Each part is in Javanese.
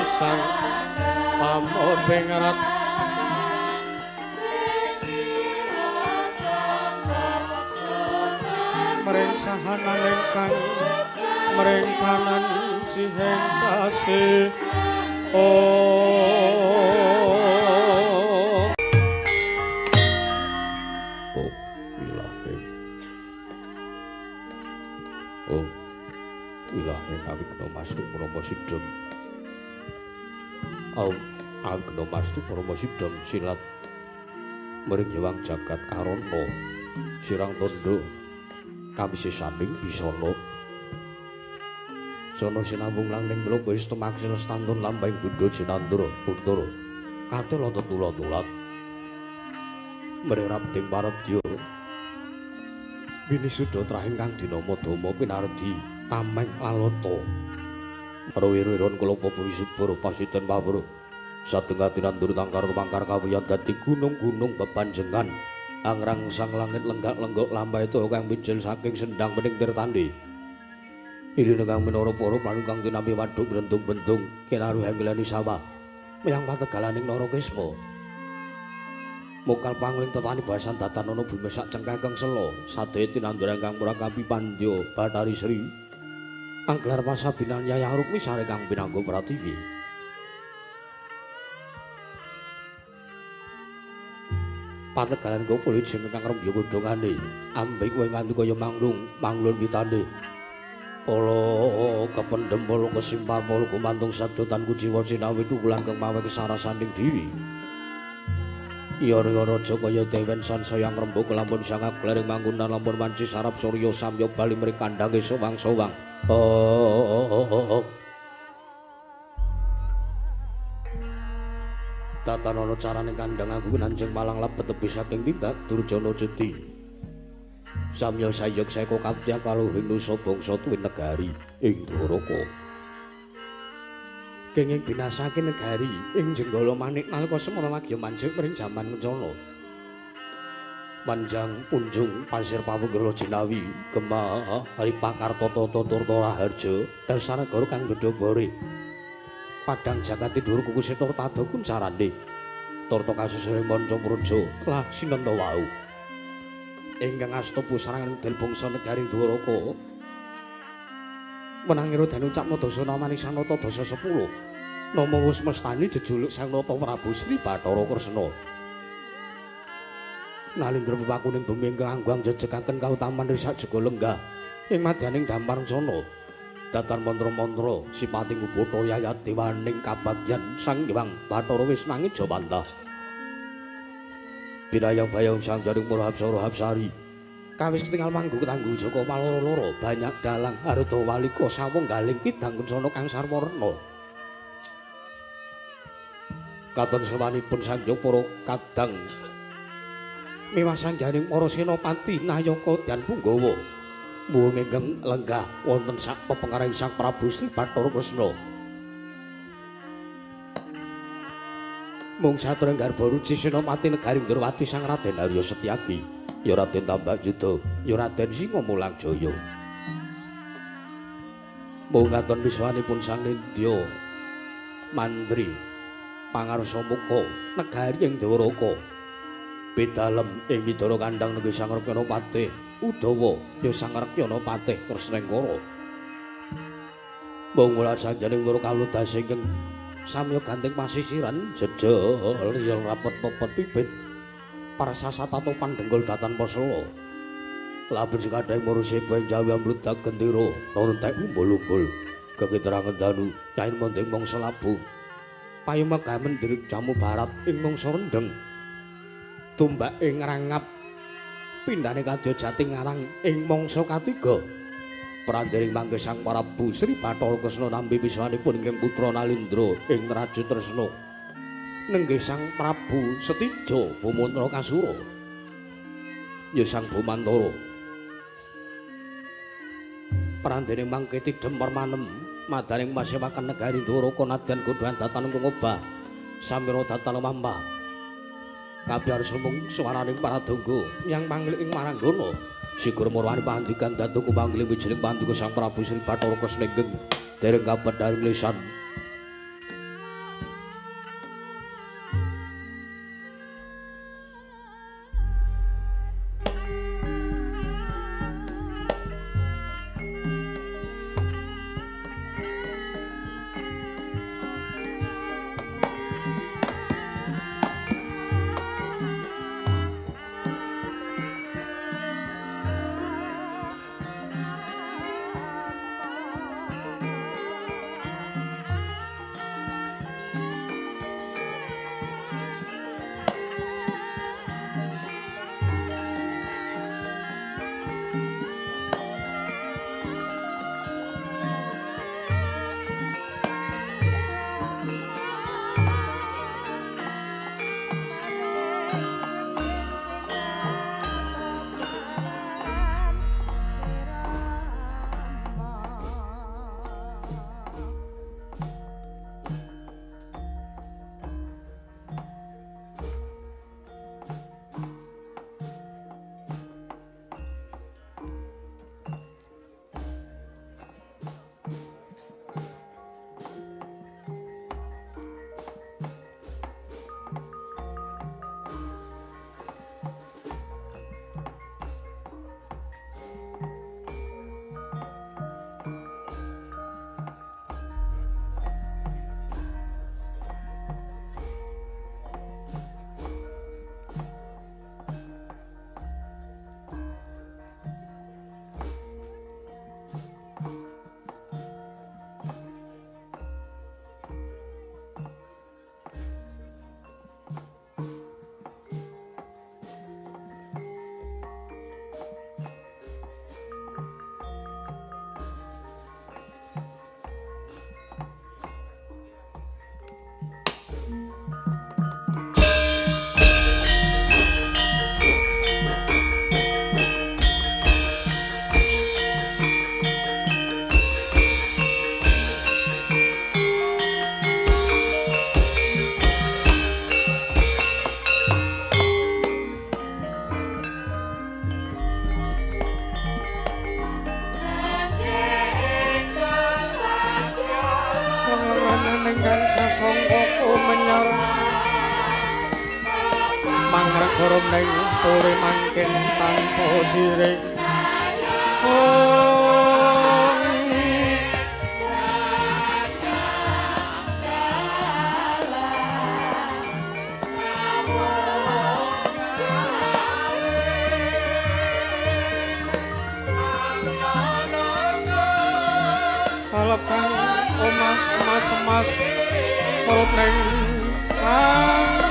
Sang pamuping rat mring sahanan ingkang mring kanan siheng kasih. Oh, oh wilahing, oh wilahing awigna mastu parama sidhem. Om awigna mastu parama sidhem silat mring Hyang Jagat Karana sirang tandha kawisisaning bisana. Sono sinambung langning mlopo istemak sinestantun lambang budha jinandra putra katel tetula-tulat mring rabding parabdya winisuda trahing kang dinama Dama pinardi tameng lalata rawira-wiron kula bumi subur pasiten pawruh satengah tinandur tangkar pangkar kawiyan dadi gunung-gunung bepanjengan angrang sang langit lenggak-lenggok lambai itu kang mijil saking sendang bening tirtandi. Iline kang minara para pranu kang tinampi waduk brentung-bentung kinaruh engleni sawah meyang pategalaning Narakisma. Mokal pangling tetani basan datanana bumi sak cengkah kang sela sadaya tinandur kang murakapi pandya Bathari Sri anggelar pasabinan Yayah Rukmi sare kang pinangga pratiwi. Pategalan gopo lijeng kang rembya godhongane ambek kowe nganti kaya manglung manglun witane. Pala kependhem pala kesimpar pala gumantung sadotan kuciwa cinawi tukulan kang mawe kesarasaning diri. Yara raja kaya dewen sansaya ngrembug lampun sangak glering manggunan lampun wanci sarap surya samya bali mring kandhange sowang-sowang. Oh. Tatanana carane kandhang aku nanjing malang lebet tebi saking tindak Durjana Jeti. Samya sayek seka kaptya kaluhing nusa bangsa tuwin negari ing Dwaraka. Kenging binasake negari ing Jenggala Manik nalika semana lagi manjing mring jaman kencana. Panjang punjung pasir pawunggala jinawi gemah Haripakarta tata turta raharja dasar negara kang gedhobore. Padang jagat tidur kuku seta tada kuncarane. Turta kasusure manca praja lah sinenta wau. Ingkang asta pusaran del bangsa negari Dwaraka. Menangira den ucapna dasa namani sanata dasa 10. Nama wis mestani jejuluk Sang Nata Prabu Sri Bathara Kresna. Nalindra pepakuning bumi ingkang angguang jejekaken kautaman risak jaga lenggah ing madyaning dampar rencana. Datan mantra-mantra sipating upata yayat dewaning kabagyan Sang Hyang Bathara wis nanging jawantah. Binayang bayang sang jaring para hapsara hapsari kawis ketingal manggu ketanggu jaka paloro-loro banyak dalang arda walika sawung galing kidang kencana kang sarwarna katon sewanipun sang hyang para kadang miwah sangganing para senopati nayaka dan punggawa muwung ingkang lenggah wonten sak pepengaring Sang Prabu Sri Bathara Kresna. Mung saturang garba ruci senopati negari Ndrawati Sang Raden Arya Setyaki, ya Raden Tambak Yuda, ya Raden Singamulang Jaya. Mung katon wiswanipun Sang Nindya Mandri pangarsa muka negari ing Dwaraka. Bidalem ing Widara kandhang negeri Sang Rekyana Patih Udawa, ya Sang Rekyana Patih Kresnengkara. Mung mula sanjaning para kawula ingkang samya ganting pasisiran jejel riyel rapet pepet pipit parsasat atau pandhenggul datan pasela labur sekadang maruseba ing jawi ambludak gendera rontek umbul-umbul kekiterangan danu yain mending mangsa labu payu megamen diri jamu barat ing mangsa rendeng tumbak ing rangap pindhane kadya jati ngarang ing mangsa katiga. Prandering mangke Sang Prabu Sri Bathara Kresna nampi wiswanipun ingkang putra Nalindra ing Raja Tresna. Nenggih Sang Prabu Setija Bumantra Kasura. Ya Sang Bumantara. Prandene mangke tidhem permanem madaning masewakan negari Dwaraka nadyan godhan datan ngobah samira datan mambah. Kabeh sumung swaraning paradongga yang manglik ing maranggana. Sigur murwani pandikan datu kumangling wijiling pandika Sang Prabu Sri Bathara Kresna ingkang dereng kapedharing lisan. Kang sasangka kumenyar mangregara ning puri mangken tanpa siring. Kalep kang omah emas-emas murup ning langit.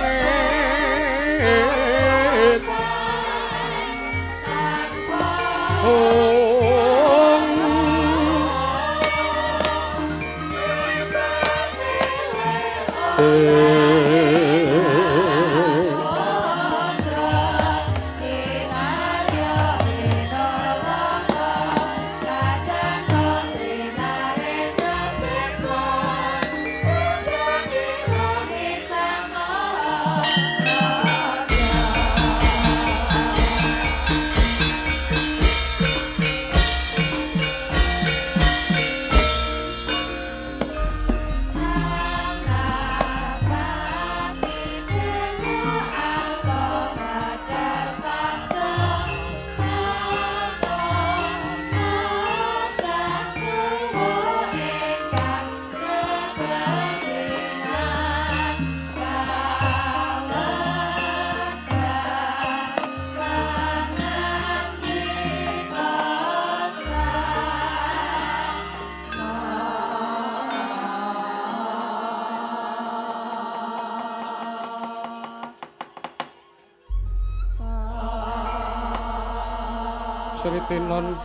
Sritinon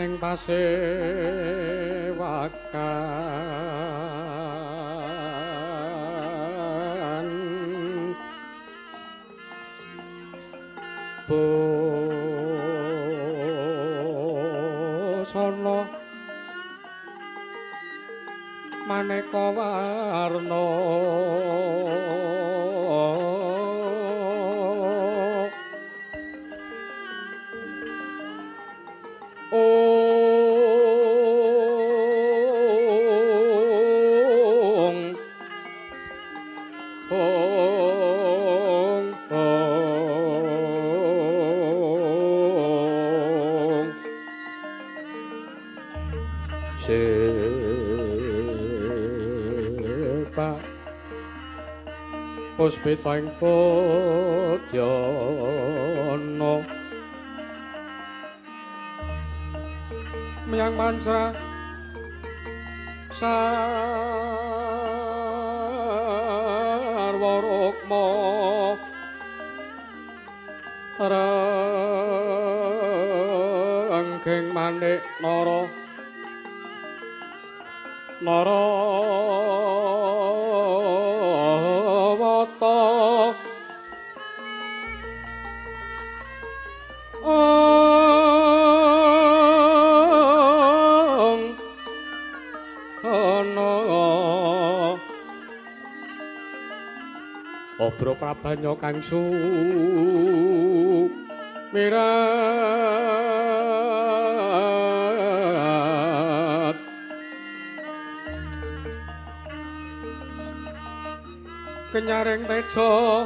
ning pasewakan busana maneka warna. Puspita ing podyana menyang manca sarwa rukma ranggeng manik nara nara wata. Ana obro prabanya kang sumirat kenyaring teja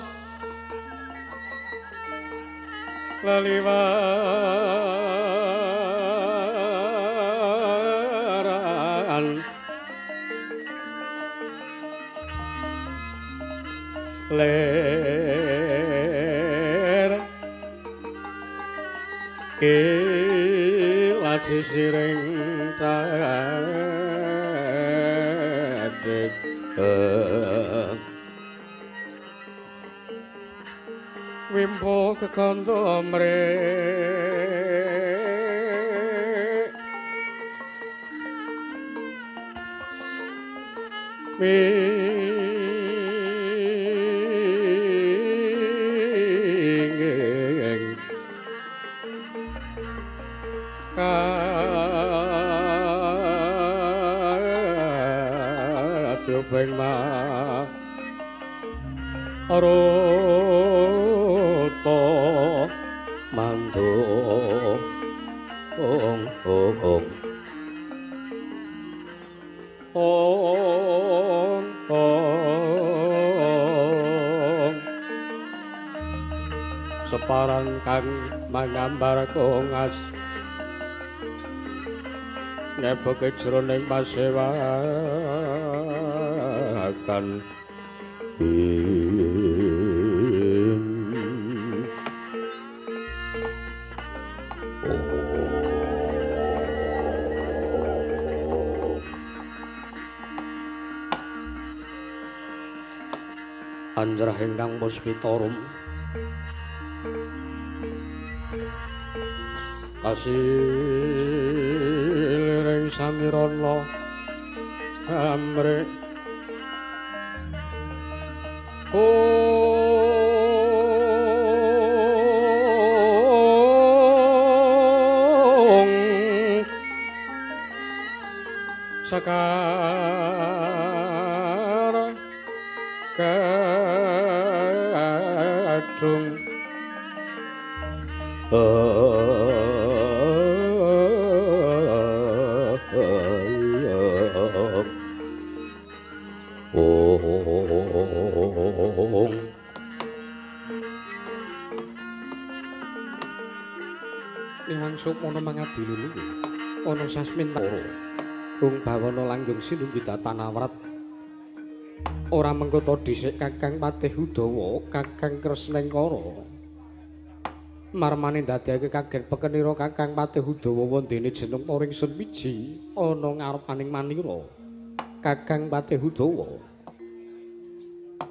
leliwaran ler kilaji siring tadek wimbo kekandha mrek minging kajuping ma aruta mandung ong. Ong ong separan kang mangambar kongas ngebeke jroning pasewakan anjrah ingkang puspitarum kasiliring samirana amrih ong sekar kadung ong Niwang sukmana mangadili niki ana sasmintara Hung bawana langgeng sinunggi datanawrat ora mengko ta dhisik Kakang Patih Udawa Kakang Kresnengkara marmane ndadekake kaget pekenira Kakang Patih Udawa wondene jeneng paring sun wiji ana ngarepaning manira Kakang Patih Udawa.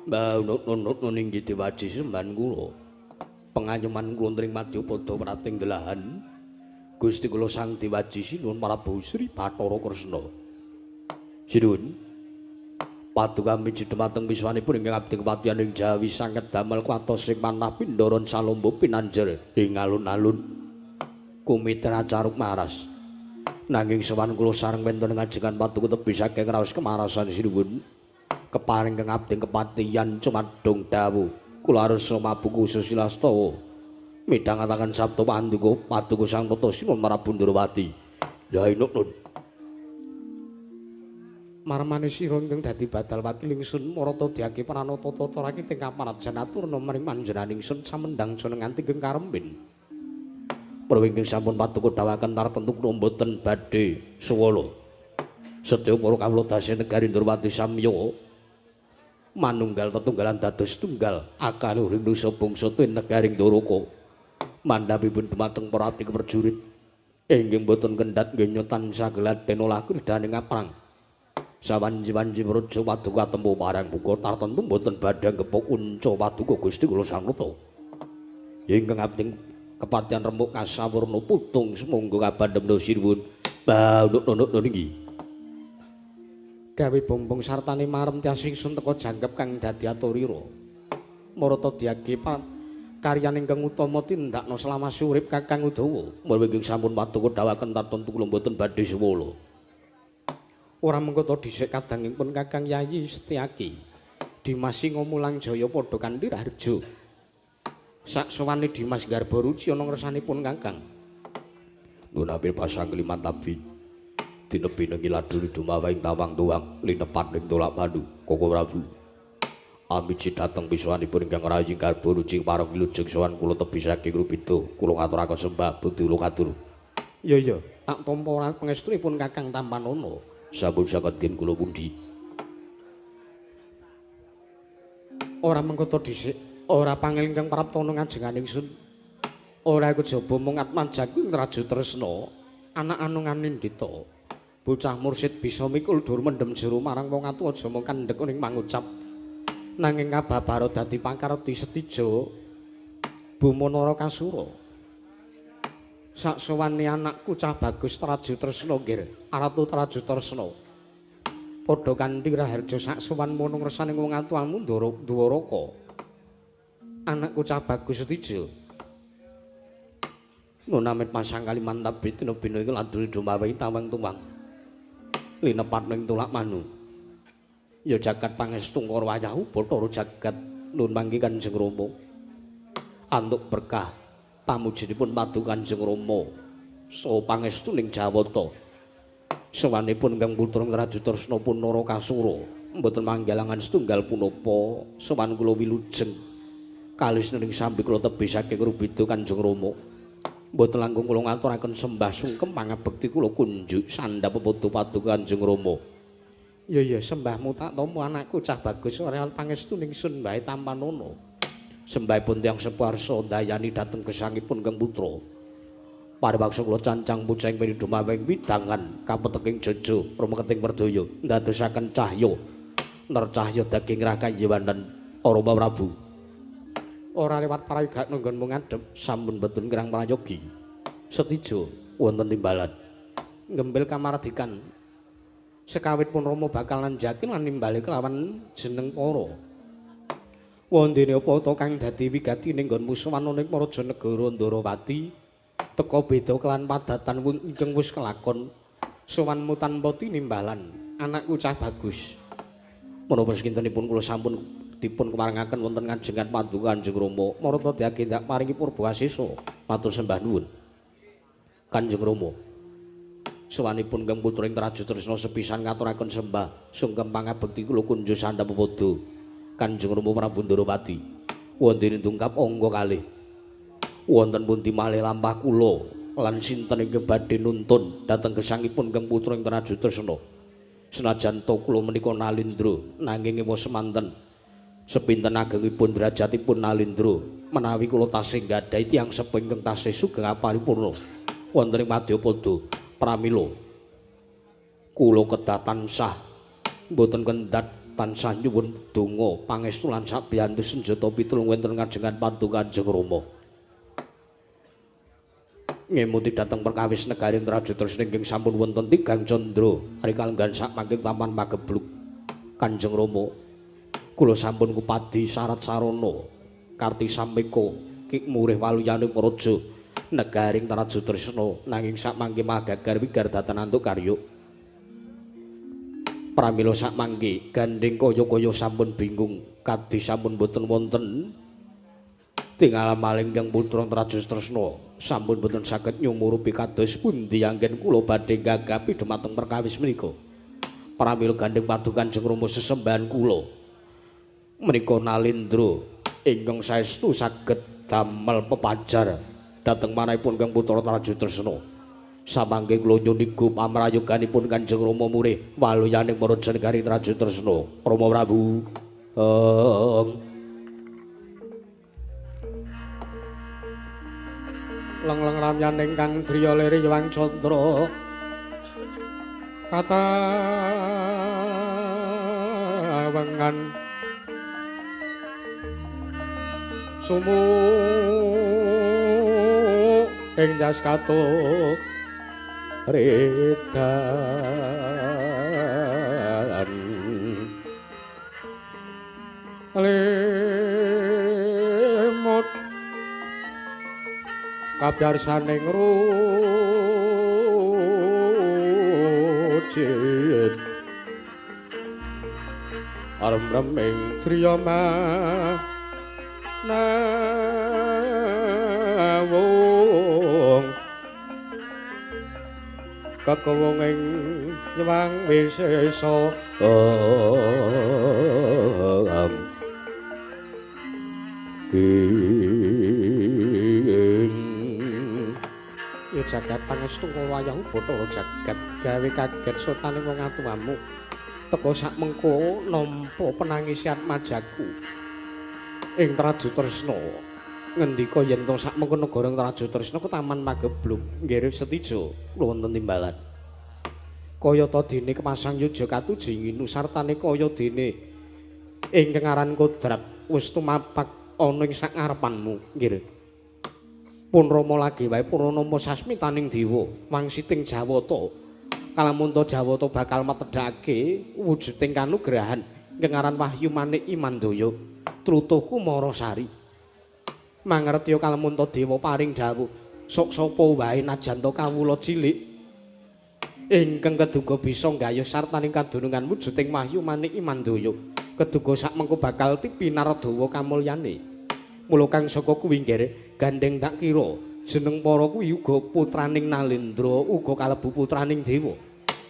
Mbah nunut ninggi diwaji semban kula pengayuman kula ring madyapada prating delahan Gusti kula Sang Dewaji Sinuwun Prabu Sri Bathara Kresna. Sinuwun paduka miji dumateng wiswanipun ingkang abdi kepatihan ing Jawi sanget damel kuwatos sing manah pindharan salombo pinanjer ing alun-alun kumitra caruk maras. Nanging sowan kula sareng wonten ngajengan paduka tebih saking raos kemarasan sinuwun keparing kang abdi kepatihan cumadung dawuh kula arsa mabuku susilastawa midhangetaken sabda panduka paduka Sang Tata Sinuwun Prabu Ndrawati. Ya inuk marmane sira ingkang dadi badal wakil ingsun marata diake pranata tata rakit ing kaparajan aturna maring panjenengan ingsun samendang jeneng nganti ingkang karembin. Perwingking sampun paduka dawuhaken tartemtu kula mboten badhe suwala. Sedaya para kawula dase negari Ndrawati samya manunggal tetunggalan dados tunggal akaluring nusa bangsa tuwin negari Ndoraka. Mandhapipun dumateng para abdi prajurit inggih mboten kendhat nggenya tansah gladhen olah kridhaning aprang. Sawanji-wanji praja paduka tempuh parang buka tartemtu mboten badhe gepuk unca paduka Gusti kula Sang Nata. Ingkang abdi kepatihan remuk kasawurna putung sumangga kabandhem sinuwun. Mbah nunut niki. Gawe bombong sartane marem tias ingsun teka jangkep kang dadi aturira. Marata diage karyan ingkang utama tindakna selawase urip Kakang Udawa. Marwingking sampun paduka dawuhaken tartemtu kula mboten badhe suwala. Ora mengko ta dhisik kadangipun Kakang Yayi Setyaki Dimas Singomulang Jaya padha kanthi raharja. Saksowane Dimas Garba Ruci ana ngersanipun Kakang. Nuwun apil pasang liman tabi dinebi nengi laduni dumawa ing tawang tuwang linepat ing tolak pandu Koko Prabu. Amiji dhateng piswanipun ingkang rayi Garba Ruci pareng wilujeng sowan kula tebih saking Rubida kula ngaturaken sembah budi kula katur. Iya iya tak tampa ora pangestunipun Kakang Tampanana. Sampun saged ngen kula pundi. Ora mengko ta dhisik, ora pangel ingkang praptana ngajengan ingsun. Ora kejaba mung atmajaku ing Raja Tresna, anak anung anindita. Bocah mursid bisa mikul dur mendem jero marang wong atuwa aja mung kandhek ning mangucap. Nanging kababara dadi pangkarti setija Buma Narakasura. Saksowane anakku cah bagus Raja Tresna nggir, Ratu Raja Tresna. Padha kanthi raharja saksowan mono ngersane wong atuwamu Ndwaraka. Anakku cah bagus Setija. Nunamit pasang Kalimantan bina bina iku ladul dumawi tawang tuwang. Linepat ning tulak manu. Ya jagat pangestu karo wayahu Bathara jagat nun manggi Kanjeng Rama. Antuk berkah pamujinipun padu Kanjeng Rama saha pangestu ning Jawata. Sowanipun Kang Putra Trajutresna pun Narakasura mboten manggalangan setunggal punapa. Sowan kula wilujeng kalis ning sambi kula tebih saking rubeda Kanjeng Rama. Mboten langkung kula ngaturaken sembah sungkem pangabekti kula kunjuk sandhap pepadha paduka Kanjeng Rama. Ya ya sembahmu tak tampa anakku cah bagus ora pangestu ningsun bae tampanana. Sembahipun tiyang sepuh arsa ndayani dhateng gesangipun Kang Putra. Paribaksa kula cancang puceng pinidhumawing widangan kapeteking jejo rumeketing werdaya ndadosaken cahya nercahya daging rakayewanan Rama Prabu. Ora lewat prayoga nggonmu ngadhep sampun betun kirang prayogi. Setijo wonten timbalan ngembil kamardikan. Sekawit pun Rama bakal nanjaki lan nimbali kelawan jeneng para. Wondene apa ta kang dadi wigati ning nggonmu sowan ning Raja Negara Ndarawati teka beda kelan padatan ingkang wis kelakon. Sowanmu tanpa tinimbalan anakku cah bagus. Menapa sekintenipun kula sampun dipun kemarengaken wonten ngajengan paduka Kanjeng Rama. Marata diagendak maringi purba asesa. Matur sembah nuwun. Kanjeng Rama. Sowanipun Kang Putra ing Trajutresna sepisan ngaturaken sembah sungkem pangabekti kula kunjuk sandhap pepadha Kanjeng Rama Prabu Ndarawati. Wondene dungkap angka kalih. Wonten pundi malih lampah kula lan sinten ingkang badhe nuntun dhateng gesangipun Kang Putra ing Trajutresna. Senajan to kula menika Nalindra nanging ewa semanten sepinten agengipun derajatipun Nalindra menawi kula tasih nggadahi tiyang sepuh ingkang tasih sugeng aparipurna wonten ing madyapada. Pramila kula kedah tansah mboten kendhat tansah nyuwun donga pangestu lan sabiyantu senjata pitulung wonten ngajengan paduka Kanjeng Rama. Ngemuti dhateng perkawis negaring Trajutresna ingkang sampun wonten tigang candra rika lenggan sakmangke taman mageblug. Kanjeng Rama kula sampun kupadi syarat sarana karti sameka ki murih waluyane praja negaring Trajutresna nanging sakmangke magagar wigar datan antuk karya. Pramila sakmangke gandheng kaya-kaya sampun bingung kadhi sampun boten wonten tinggal maling Kang Putra Trajutresna sampun boten saged nyumurupi kados pundi anggen kula badhe gagapi dhumateng perkawis menika. Pramila gandheng paduka Kanjeng Rama sesembahan kula menika Nalindra ingkang saestu saged damel pepajar dhateng manahipun Kang Putra Trajutresna. Samangke kula nyuniku pamrayoganipun Kanjeng Rama murih waluyaning Praja Negari Trajutresna. Rama Prabu. Leng-leng ramyaning kang driya liri Hyang Candra katawengan sumu ing das katuk redan lemot kabyarsaning rucit arem-rem ing driya manawung kekewung ing Hyang Wisesa. Ya jagat pangestu wayahu Bathara jagat gawe kaget sotane wong atuwamu teka sak mengko nampa penangisian majaku ing Trajutresna. Ngendika yen to sak mengko negara Trajutresna ku taman mageblug nggih Setijo kula wonten timbalan. Kaya ta dene kepasang yuja katuji nginu sartane kaya dene ingkang aran kodrat wis tumapak ana ing sak ngarepanmu nggih. Pun Rama lagi wae purnama sasmitaning dewa wangsiting Jawata. Kalamunta Jawata bakal metedhake wujuding kanugrahan ingkang aran Wahyu Manik Imandaya tlutuh Kumara Sari. Mangertiya kalamunta dewa paring dawuh sok sapa wae najan ta kawula cilik ingkang keduga bisa nggayuh sartaning kadunungan wujuding Wahyu Manik Imandaya keduga sak mengko bakal tipinardawa kamulyane. Mula kang saka kuwi nggih gandeng tak kira jeneng para kuwi uga putraning Nalindra uga kalebu putraning dewa.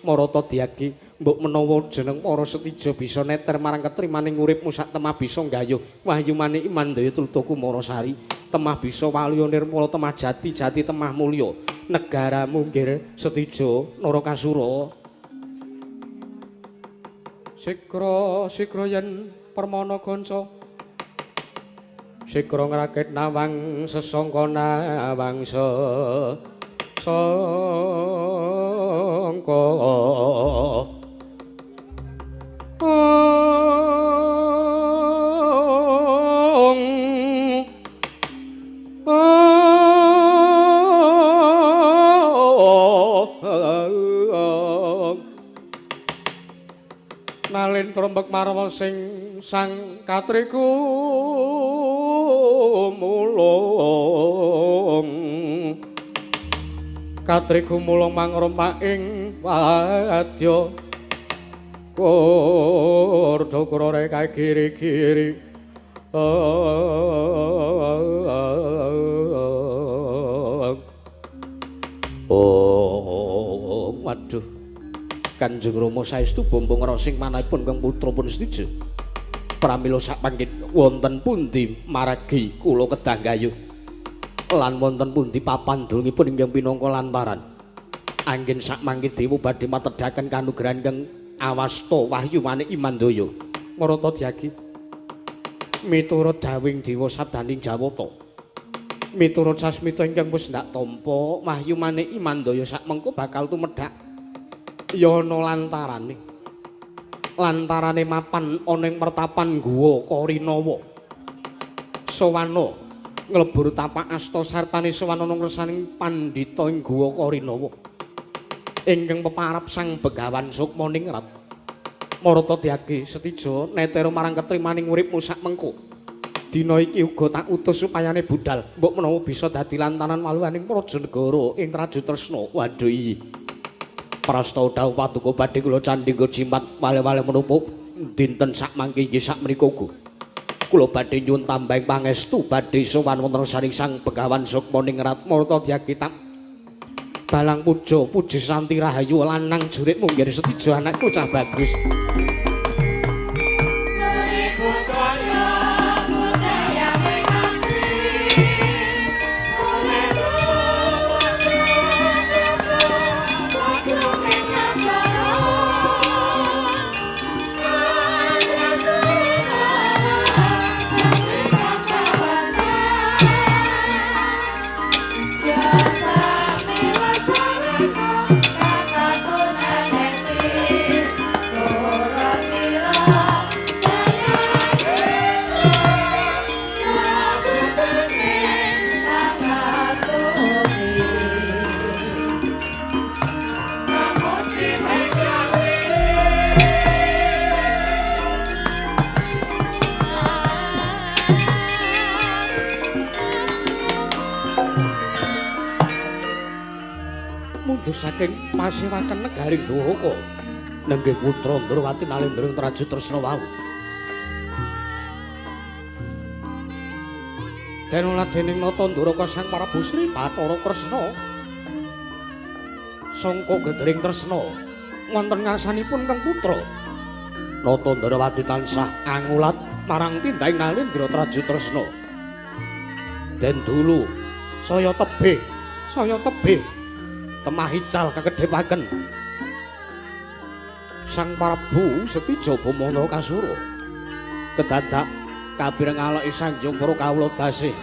Marata Dyagi, mbok menawa jeneng para setija bisa neter marang ketrimaning uripmu sak temah bisa nggayuh wahyu manik Imandaya Tulta Kumarasari, temah bisa waluya nirmala temah jati jati temah mulya negaramu nggir setija Narakasura. Sikra sikra yen permana kanca sikra ngrakit nawang sesangka nawang sesangka. Nalin trombek marwa sing sang katriku mulung katriku mulung mangrompak ing wadya kurdo kurore kae kiri-kiri. Oh, waduh. Kanjeng Rama saestu bombong rasing manahipun kang putra pun setuju. Pramila sakmangkin wonten pundi margi kula kedah gayuh lan wonten pundi papan dulungipun ingkang pinangka lantaran. Anggen sakmangkin dewa badhe matedhaken kanugrahan kang awasta wahyu manik Imandaya. Marata Dyagi miturut dawing dewa sabdaning Jawata. Miturut sasmita ingkang wis ndak tampa wahyu manik Imandaya sakmengko bakal tumedhak ya ana lantarane. Lantarane mapan ana ing pertapan Guwa Karinawa. Sawana nglebur tapak asta sartane sawana ngresaning pandhita ing Guwa Karinawa. Ingkang peparap Sang Begawan Sukma Ningrat. Marata Dyagi setija netera marang ketrimaning uripmu sakmengko. Dina iki uga tak utus supayane budal, mbok menawa bisa dadi lantaran waluhaning praja negara ing Traju Tresna. Waduh iki. Prasta dawuh paduka badhe kula candhi nggo jimat wale-wale menapa dinten sakmangke inggih sakmenika uga. Kula badhe nyuwun tambahing pangestu badhe sowan wonten saring Sang Begawan Sukma Ningrat. Marta Dyagi tak balang puja puji santi rahayu lanang juritmu nggih setija anakku cah bagus. Saking pasewaken negaring Dwaraka nenggih putra Ndrawati Nalendra ing Traju Tresna wau. Den ladening nata Ndoraka Sang Prabu Sri Bathara Kresna sangka gedring tresna wonten ngarsanipun kang putra Nata Ndrawati tansah angulat marang tindhaing Nalendra Traju Tresna. Den dulu saya tebih temah ical kakedhepaken Sang Prabu Setija Bamana Kasura kedadak kabireng aloki sanjung para kawula dasih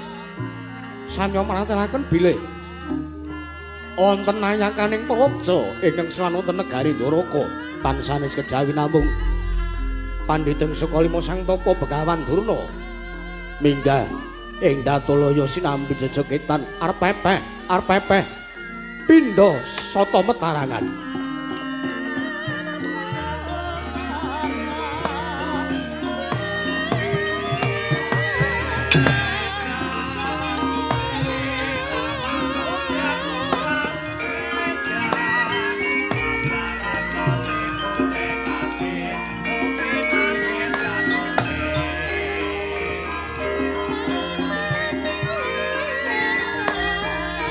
samya mratelaken bilih wonten ayakaning praja ingkang sowan wonten negari Ndoraka tansanes kejawi namung pandhiteng Sukalima Sang Tapa Begawan Durna minggah ing Datulaya sinambi jejegetan arep pepeh pindha sata metarangan.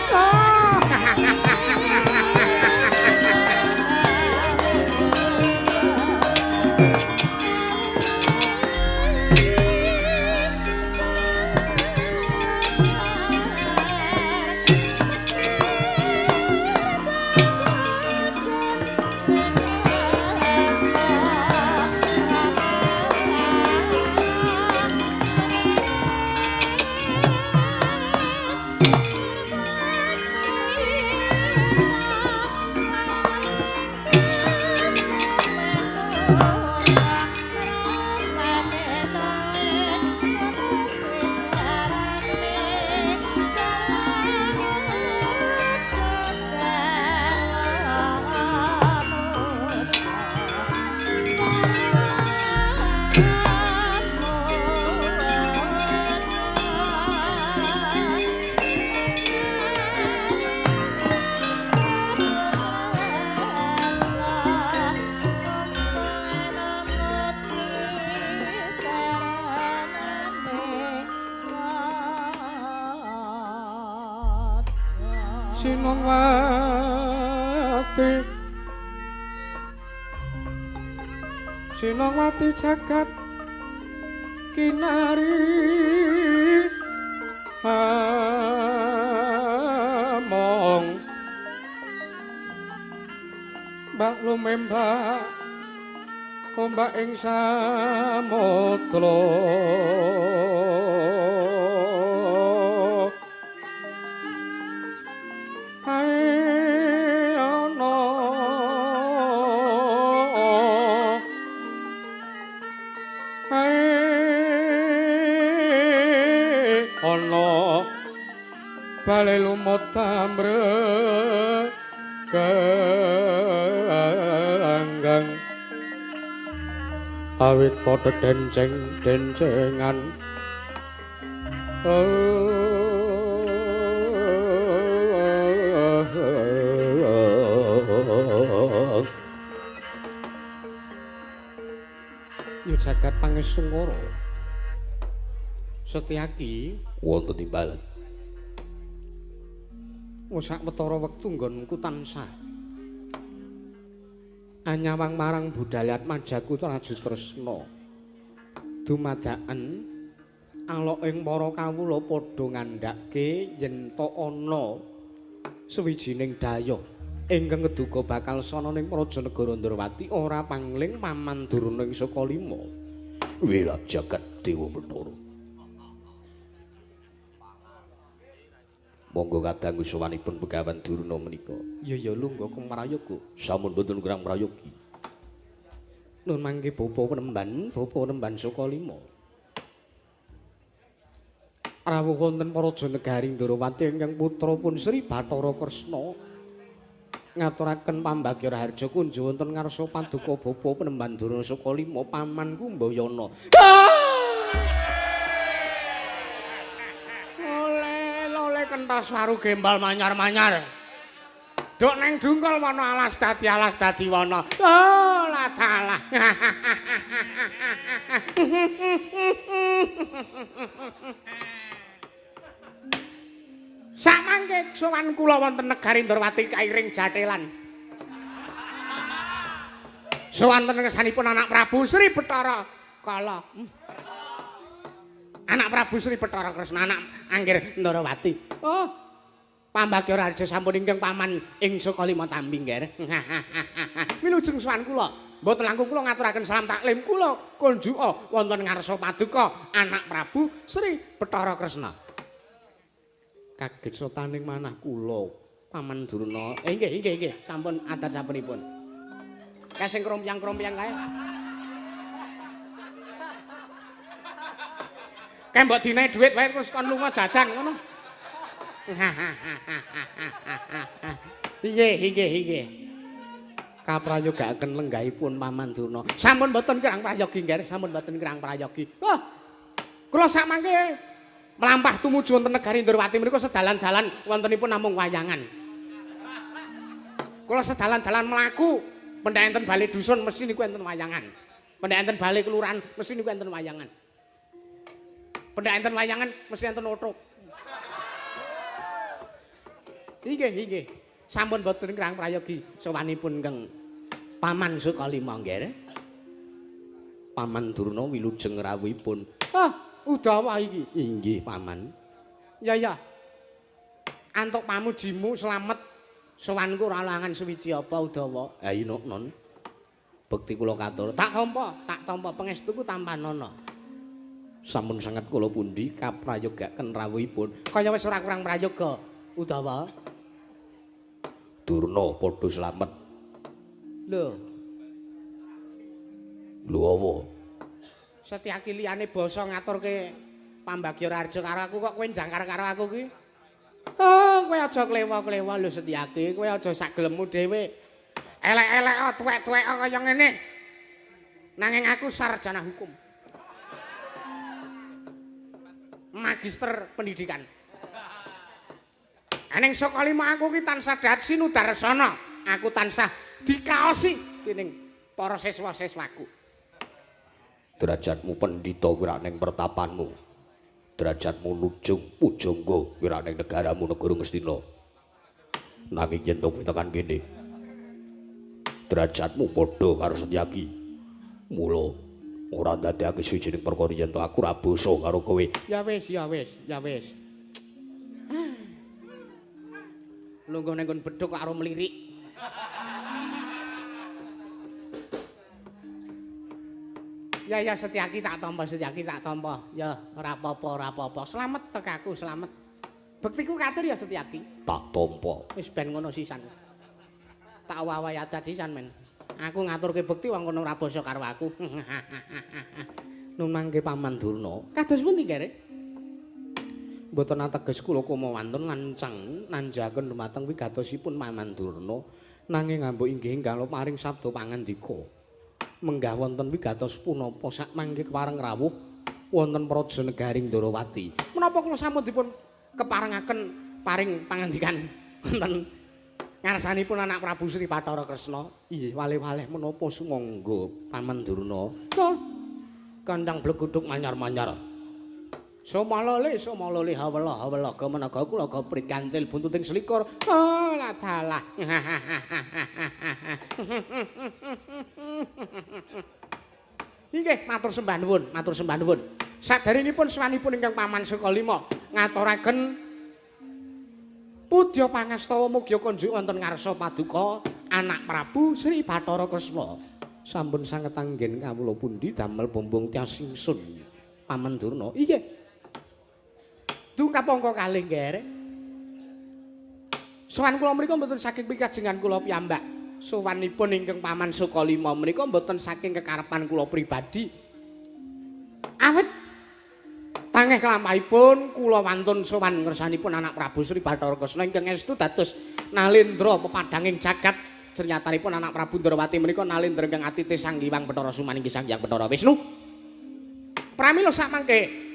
Ha ha ha ha ha ha ha! Sinongwati Sinongwati jagat kinari among mbak lumembak ombak ing samudra. Bale lumut ambre ganggang awit padha denceng-dencengan. Yu jagat pangestungkara Setyaki wonten timbalan. Sak wetara wektu nggonku tansah anyawang marang budayat majaku Rajutresna. Dumadakan alok ing para kawula padha ngandhake yen ta ana sawijining dayoh ingkang keduga bakal sana ning Praja Negara Ndrawati ora pangling Paman Durna ing Sukalima. Wila jagat Dewa Bathara. Monggo kadang usuwanipun Begawan Durna menika. Iya ya lungguh kumrayoga. Sampun boten kurang prayogi. Nun mangke bapa penemban, bapa penemban Sukalima. Rawuh wonten Praja Negari Ndrawati ingkang putra pun Sri Bathara Kresna ngaturaken pambagya raharja kunjo wonten ngarsa paduka bapa penemban Durna Sukalima paman Kumbayana. Kentas waru gembal manyar-manyar. Duk neng dungkul wana alas dadi wana. Oh, latalah. Samangke sowan kula wonten negari Ndrawati kairing jatelan. Sowan wonten ngersanipun anak Prabu Sri Bathara Kala. Anak Prabu Sri Bathara Kresna anak Anggir Ndrawati. Oh. Pambagya raharja sampun ingkang paman ing Sukalima tampi nggih. Wilujeng sowan kula. Mboten langkung kula ngaturaken salam taklim kula kunjuka wonten ngarsa paduka anak Prabu Sri Bathara Kresna. Kaget sotaning manah kula Paman Durna. Nggih nggih nggih sampun adat sampunipun. Kasing krompyang-krompyang kae. Kae mbok dinae dhuwit wae terus kon lunga jajan ngono. Nggih nggih nggih. Kaprayogaaken lenggahipun Paman Durna. Sampun mboten kirang prayogi nggih, sampun mboten kirang prayogi. Wah. Kula sakmangke mlampah tumuju wonten negari Ndrawati menika sedalan-dalan wontenipun namung wayangan. Kula sedalan-dalan mlaku pendak enten bale dusun mesti niku enten wayangan. Pendak enten bale kelurahan mesti niku enten wayangan. Pendak enten wayangan mesti enten othok. Nggih nggih. Sampun boten kirang prayogi sowanipun ingkang Paman Sukalima nggih. Paman Durna wilujeng rawuhipun. Ah, Udawa iki. Inggih, Paman. Ya ya. Antuk pamujimu slamet. Sowanku ora langan suwiji apa Udawa? Ha iya, Non. Bekti kula katur. Tak tampa, tak tampa pangestuku tampanana. Sampun sanget kula pundi kaprayogaken rawuhipun. Kaya wis ora kurang prayoga, Udawa. Durna padha slamet. Lho. Lho apa? Setyaki liyane basa ngaturke pambagya Raharja karo aku kok kowe jangkar karo aku ki? Oh, kowe aja klewa-klewa lho Setyaki, kowe aja sak gelemmu dhewe. Elek-elek tuwek-tuwek kaya ngene. Nanging aku sarjana hukum. Magister pendidikan. Eneng saka lima aku ki tansah dat sinudarsana. Aku tansah dikaosi dening para siswa-siswaku. Derajatmu pendhita kuwi rak ning pertapanmu. Derajatmu nujung pujangga kuwi rak ning negaramu negara Ngastina. Nanging yen to tekan kene, derajatmu padha karo Setyaki. Mula ora ndadekake suwijining perkara yen to aku ora basa karo kowe. Ya wis, ya wis, ya wis. Lungguh ning nggon bedhug karo mlirik. Ya ya Setyaki tak tampa, Setyaki tak tampa. Ya ora apa-apa, ora apa-apa. Slamet tekaku, slamet. Bektiku katur ya Setyaki. Tak tampa. Wis ben ngono sisan. Tak wawahi adat sisan men. Aku ngaturke bekti wong kono ora basa karo aku. Nun mangke Paman Durna. Kados pundi kere? Mboten ateges kula koma wantun lancang nanjaken dumateng wigatosipun Paman Durna. Nanging ngambuk inggih ingkang paring sabda pangandika. Menggah wonten wigatos punapa sakmangke kepareng rawuh wonten praja negari Ndorowati. Menapa kula sampun dipun keparengaken paring pangandikan wonten ngarsanipun anak Prabu Sri Bathara Kresna? Inggih, waleh-waleh menapa sumangga Paman Durna. Kandang bleguduk manyar-manyar. Somalole somalole hawela hawela gemenaga kula goprit kantil buntuting selikur. Oh ladalah. Inggih, matur sembah nuwun, matur sembah nuwun. Saderengipun swanipun ingkang Paman Sukalima ngaturaken pudya pangastawa mugia kunjuk wonten ngarsa paduka anak Prabu Sri Bathara Kresna. Sampun sanget anggen kawula pundi damel bombong tias ingsun Paman Durna. Inggih. Dungkap angka kalih, Ngger. Sowan kula mriku mboten saking pikajengan kula piyambak. Sowanipun ingkang Paman Sukalima menika mboten saking kekarepan kula pribadi. Awit tangeh kelampahipun kula wantun sowan ngersanipun anak Prabu Sri Bathara Kresna ingkang estu dados nalendra pepadhanging jagat. Sernyatanipun anak Prabu Ndorowati menika nalendra ingkang atite Sang Hyang Bathara Sumaninggi Sang Hyang Bathara Wisnu. Pramila sakmangke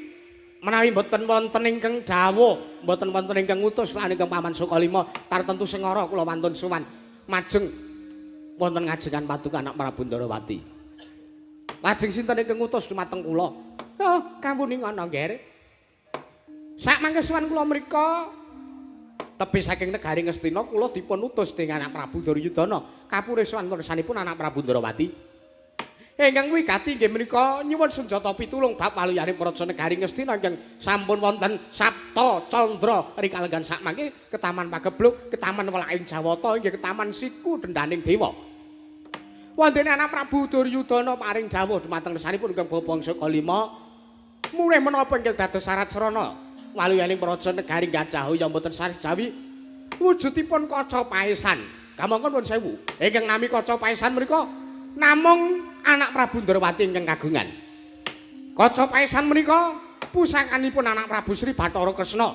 menawi mboten wonten ingkang dawuh, mboten wonten ingkang ngutus lan ingkang Paman Sukalima tartentu sengara kula wantun sowan majeng wonten ngajengan paduka anak Prabu Ndorowati. Lajeng sinten ingkang ngutus dumateng kula? Oh, kawuning ana, Ngger. Sakmangke sowan kula mrika tebih saking negari Ngastina kula dipun utus dening anak Prabu Duryudana kapure sowan ngersanipun anak Prabu Ndorowati. Ingkang wigati inggih menika nyuwun senjata pitulung bab waluyane praja negari Ngastina ingkang sampun wonten Sapta Candra rikalenggan sakmangke ketaman pagebluk, ketaman welaking Jawata inggih ketaman siku dendaning dewa. Wondene anak Prabu Duryudana paring dawuh dumateng ngersanipun ingkang Bapak Sukalima murih menapa ingkang dados syarat srana waluyaning praja negari Gajahaya mboten sareh jawi wujudipun kaca paesan. Kamangka nuwun sewu ingkang nami kaca paesan menika namung anak Prabu Ndorowati ingkang kagungan. Kaca paesan menika pusakanipun anak Prabu Sri Bathara Kresna.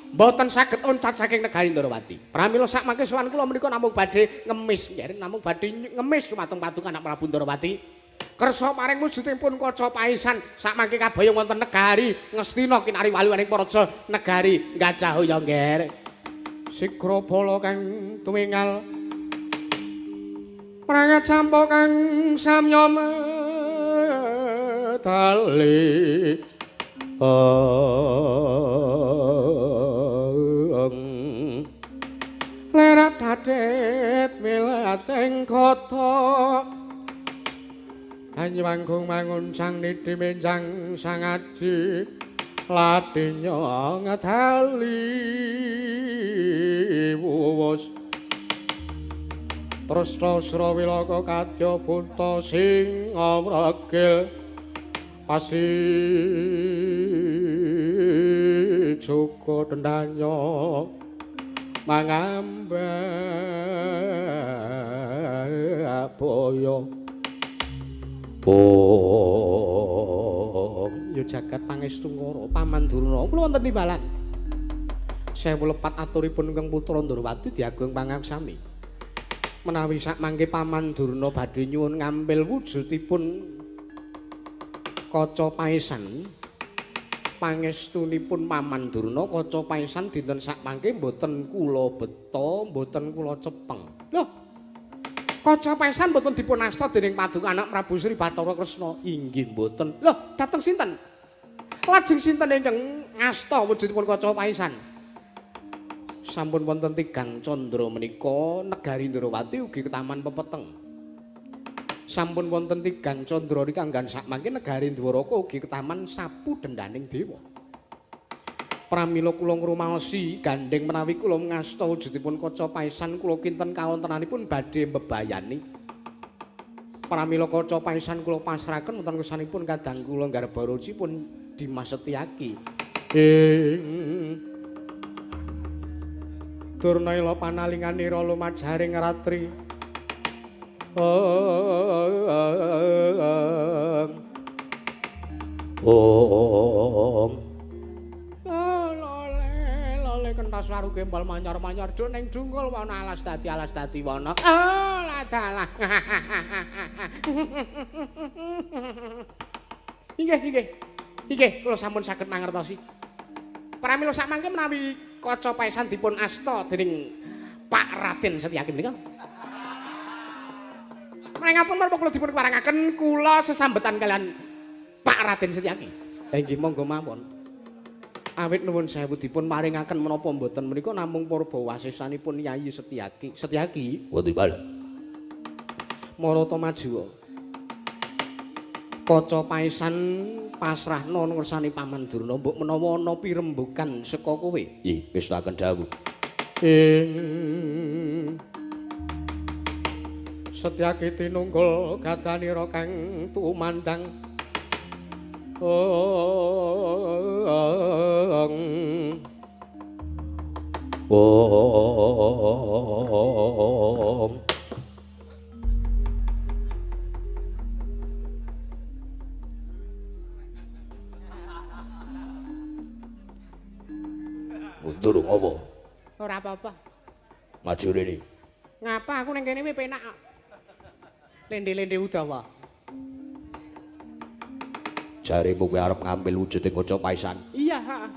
Mboten saged oncat saking negari Ndorowati. Pramila sakmangke sowan kula menika namung badhe ngemis, nggih, namung badhe ngemis dumateng paduka anak Prabu Ndorowati. Kersa paring wujudipun kaca paesan sakmangke kabayang wonten negari Ngastina kinari waluwaning praja negari Gajahaya, nggih. Sigra bala kang tumingal prangat sampo kang samya medali lerat dadet milateng kota Hanywanggung manguncang niti menjang sangadi latinya ngedali wuwus Tresna Srawilaka kadya bunta sing ngregil pasti joko dendanya mangambah boyo. Om ya jagat pangestu ngara Paman Durna kula wonten timbalan. Sewu lepat aturipun ingkang putra Ndrawati diagung pangaksami. Menawi sak mangke Paman Durna badhe nyuwun ngampil wujudipun kaca paesan, pangestunipun Paman Durna kaca paesan dinten sak mangke mboten kula beta, mboten kula cepeng. Lho, kaca paesan mboten dipun asta dening paduka anak Prabu Sri Bathara Kresna. Inggih mboten. Lho, dhateng sinten? Lajeng sinten ingkang ngasta wujudipun kaca paesan? Sampun wonten tigang candra menika negari Ndrawati ugi ketaman pepeteng. Sampun wonten tigang candra niki anggan sakmangke negari Dwaraka ugi ketaman sapu dendaning dewa. Pramila kula ngrumaosi gandheng menawi kula ngasta wujudipun kaca paesan kula kinten kawontenanipun badhe mbebayani. Pramila kaca paesan kula pasrahaken wonten kersanipun kadang kula Garbaruci pun Dimas Setyaki. Ing Durna ila panalinganira lumajaring ratri. Om. Lole lole kentas waru gembal manyar-manyar do ning dungkul wana alas dadi wana. Oh ladalah. Inggih inggih. Inggih kula sampun saged mangertosi. Pramila sakmangke menawi kaca paesan dipun asta dening Pak Raden Setyaki menika. Mrengapun menapa kula dipun keparengaken kula sesambetan kalian Pak Raden Setyaki. Inggih monggo mawon. Awit nuwun sewu dipun paringaken menapa mboten menika namung purba wasesanipun Yayi Setyaki. Setyaki wonten bal. Marata maju. Kaca paesan pasrahna ngersani Paman Durna mbok menawa ana pirembugan saka kowe. Nggih, ngestakaken dawuh. Ing Setyaki tinunggul gadanira kang tumandang. Ong. Om. Mundur ngopo? Ora apa-apa. Maju rene. Ngapa aku ning kene penak kok. Lende-lende Udawa. Jaremu kowe arep ngambil wujuding kaca paesan. Iya, heeh.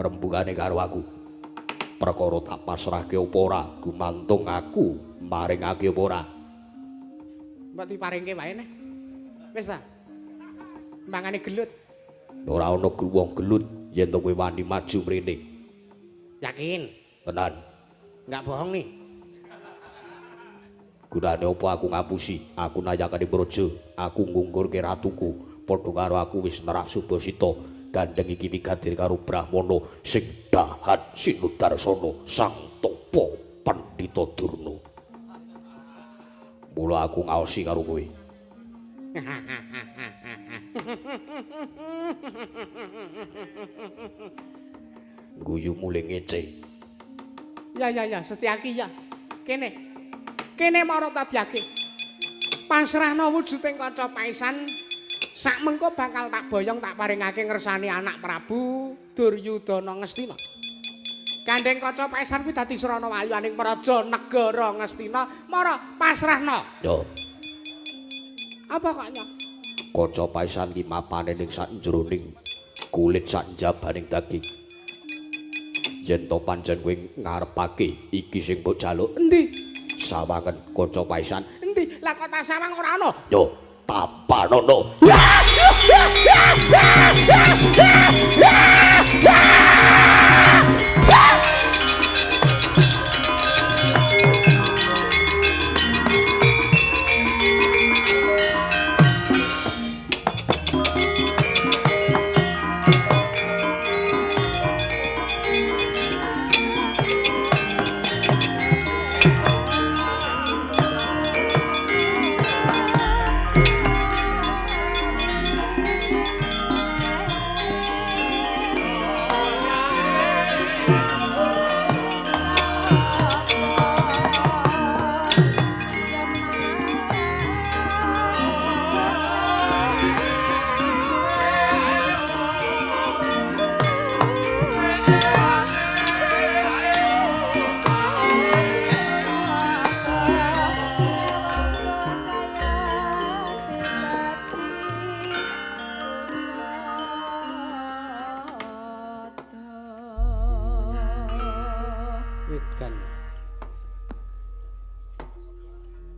Rembugane karo aku. Perkara tak pasrahke apa ora, gumantung aku maringake apa ora. Mbok diparingke wae neh. Wis ta. Mangane gelut. Ora ana wong gelut yen to kowe wani maju mrene. Yakin? Tenan. Enggak bohong nih. Gunane apa aku ngapusi? Aku nayakane praja, aku ngunggurke ratuku. Padha karo aku wis nerak Subasita. Gandeng iki migadir karo Brahmana sing dahat Sinudarsana Sang Tapa Pandhita Durna. Mula aku ngaosi karo kowe. Guyu mule ngece. Ya ya ya, Setyaki ya. Kene. Kene marata diake. Pasrahna wujuding kaca paesan sak mengko bakal tak boyong tak paringake ngersani anak Prabu Duryudana Ngastina. Gandeng kaca paesan kuwi dadi srana wayuaning praja negara Ngastina, mara pasrahna. Yo. Apa kok nyo? Kaca paesan ki mapane ning sak jroning kulit sak njabaning daging. Yen to pancen kowe ngarepake iki sing mbok jaluk, endi? Sawangen kaca paesan. Endi? Lah kok tak sawang ora ana? Yo, tapanono.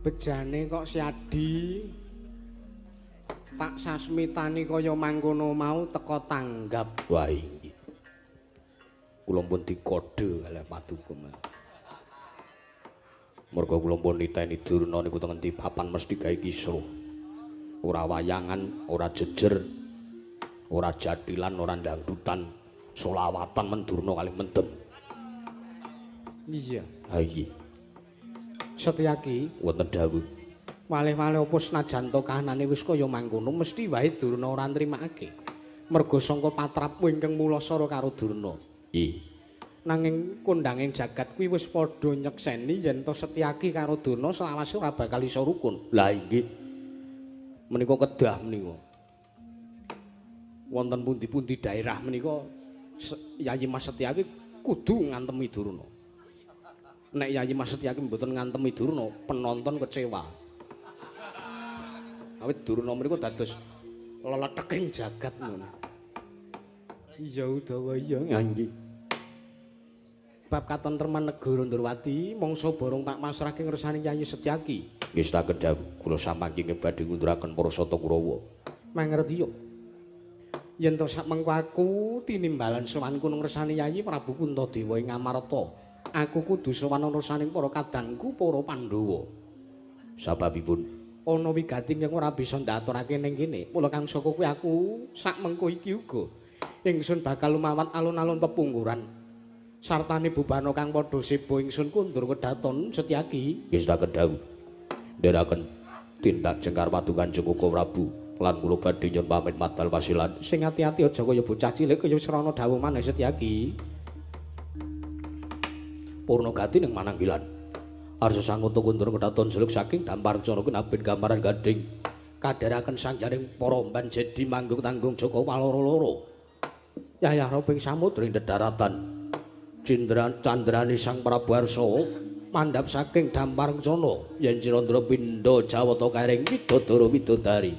Bejane kok Siadi tak sasmitani kaya mangkono mau teka tanggap. Wah inggih. Kula pun dikode kalih paduka. Merga kula pun niteni Durna niku teng endi papan mesti gawe kisruh. Ora wayangan, ora jejer, ora jathilan, ora dangdutan, solawatan men Durna kalih mendem. Iya. Ha iki. Setyaki wonten dawuh. Malih-malih opo senajan to kahanane wis kaya mangkono mesti wae Durna ora nrimakake. Merga sangka patrapku ingkang mulasara karo Durna. Nggih. Nanging kondanging jagat kuwi wis padha nyekseni yen to Setyaki karo Durna selawase ora bakal iso rukun. Lah inggih. Menika kedah menika. Wonten pundi-pundi daerah menika Yayi Mas Setyaki kudu ngantemi Durna. Nek Yayi Mas Setyaki mboten ngantemi Durna, penonton kecewa. Awit Durna menika dados leleteking jagat ngono. Iya Udawa iya nggih. Bab katentreman negara Ndorowati mangsa borong tak pasrahke ngersani Yayi Setyaki. Nggih setaken dawuh kula samangke badhe ngunduraken para sata Kurawa. Mangerti yo. Yen to sak mengko aku tinimbalan sowanku ngersani Yayi Prabu Puntadewa ing Amarta. Aku kudu sowan ngersani para kadangku para Pandhawa. Sababipun ana wigati ingkang ora bisa ndaturake ning kene. Mula kang saka kuwi aku sak mengko iki uga ingsun bakal lumawat alun-alun pepungkuran. Sartane bubana kang padha seba ingsun kundur kedaton Setyaki. Nggih setaken dawuh. Ndherekaken tindak jengkar padukan Joko Prabu lan kula badhe nyuwun pamit madal pasilan. Sing ati-ati aja kaya bocah cilik kaya srana dawuh maneh Setyaki. Purnagati ning mananggilan. Arsa sanguta kundur kedaton jeluk saking dampar cara kinabin gambaran gading. Kadharaken sangjaning para mban jedi manggung tanggung Joko Paloro-loro. Yayah roping samudra ing dedaratan. Cindra candrane Sang Prabu Arsa mandhap saking dampar cana yen Cirandra pindha Jawata karing widodara widodari.